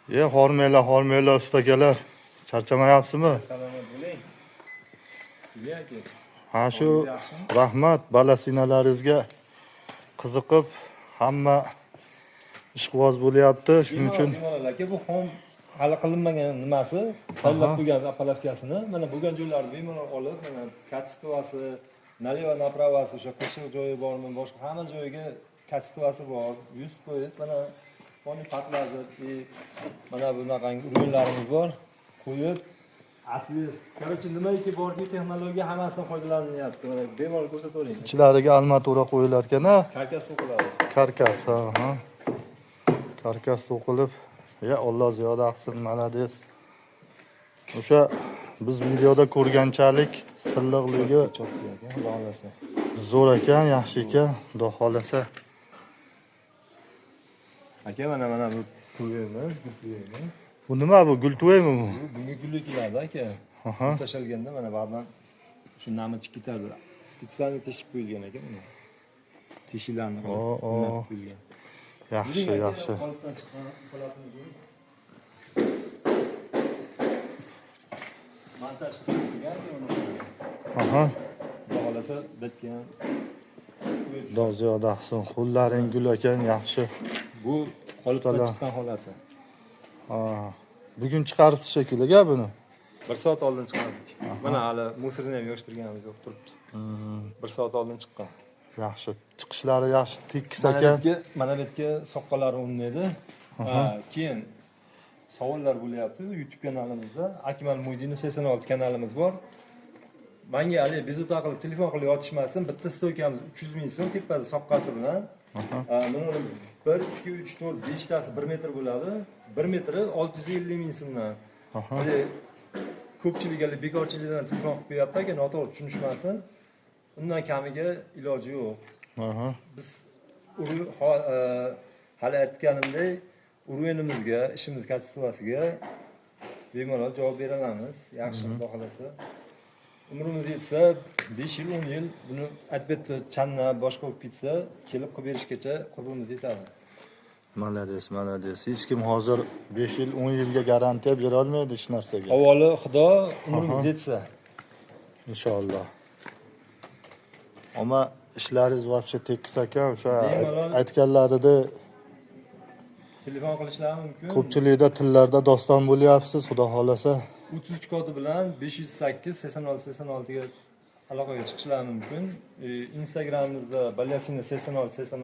Hormanglar, hormanglar, ustakalar. Charchamayapsizmi? Salomat bo'ling. Aka. Ha shu rahmat balasinalaringizga qiziqib hamma ishqiboz bo'lyapti. Shuning uchun bemalol aka, bu xom hali qilinmagan nimasi, tayyorlab qo'ygan apalatkasini, mana bo'lgan joylarini bemalol olib, mana качествоsi, налево направоsi, o'sha qiyshiq joyi bormi, boshqa hamma joyiga качествоsi bor, 100%. Mana полный подлазит и mana bunaqangi уровеньlarimiz bor, qo'yib отвес. Короче, nimaiki borki, texnologiya hammasidan foydalanilyapti. Mana bemalol ko'rsatavering. Ichlariga armatura qo'yilar ekan, a? Karkas to'qiladi. Karkas, ha. Karkas to'qilib, ya Alloh ziyoda qilsin, молодец. O'sha biz videoda ko'rganchalik silliqligi Cho'tki aka, xudo xohlasa. Zo'r ekan, yaxshi ekan, xudo xohlasa. Aka, mana bu tuvimiz, gul tuvimiz. Bu nima bu? Gul tuvaymi bu? Bu bunga gul ekiladi aka. Tashalganda mana ba'zan shu nami chiqib ketadi. Специально teshib qo'yilgan aka buni. Teshiklarni qilib o'rnatib qo'yilgan. Yaxshi, Yuring aka, yaxshi. Qolipdan chiqqan holatini ko'ring. Montaj qilib qo'yilgan aka uni. Xudo xohlasa bitgan. Xudo ziyoda qilsin. Qo'llaring gul ekan, yaxshi. Bu qolipdan Ustalar. Chiqqan holati. Ha. Bugun chiqaribsiz shekilli buni. Bir soat oldin chiqardik. Mana hali мусорni ham yig'ishtirganimiz yo'q, turibdi. Bir soat oldin chiqqan. Yaxshi. Chiqishlari yaxshi, tekis Mana ekan. bu yerga soqqalari o'rnaydi. Ha, keyin savollar bo'lyapti YouTube kanalimizda. Akmal Muydinov 86 kanalimiz bor. Menga haligi bezovta qilib telefon qilib yotishmasin. Bitta стойкаmiz 300 ming so'm tepasi soqqasi bilan. Ha, buni 1 2 3 4 5 tasi 1 metr bo'ladi. 1 metri 650 ming so'mdan. Haligi ko'pchilik haligi bekorchilikdan telefon qilib qo'yapti aka, noto'g'ri tushunishmasin. Undan kamiga iloji yo'q. Biz hali aytganimdek, уровенimizga, ishimiz качествоsiga bemalol javob bera olamiz. Yaxshi, xudo xohlasa. Umrimiz yetsa, 5 yil, 10 yil buni albatta channa boshqa bo'lib ketsa, kelib qilib berishgacha qurbimiz yetadi. Молодец, молодец. Hech kim hozir 5 yil, 10 yilga garantiya bera olmaydi hech narsaga. Avvalo Xudo, umrimiz yetsa. Inshaalloh. Ammo ishlaringiz вообще tekis ekan, o'sha aytganlarida Telefon qilishlari mumkin. Ko'pchilikda tillarda doston bo'lyapsiz, xudo xohlasa. 33 kodi bilan 508 86 86 ga aloqaga chiqishlari mumkin. Instagramimizda balyasina 86 86.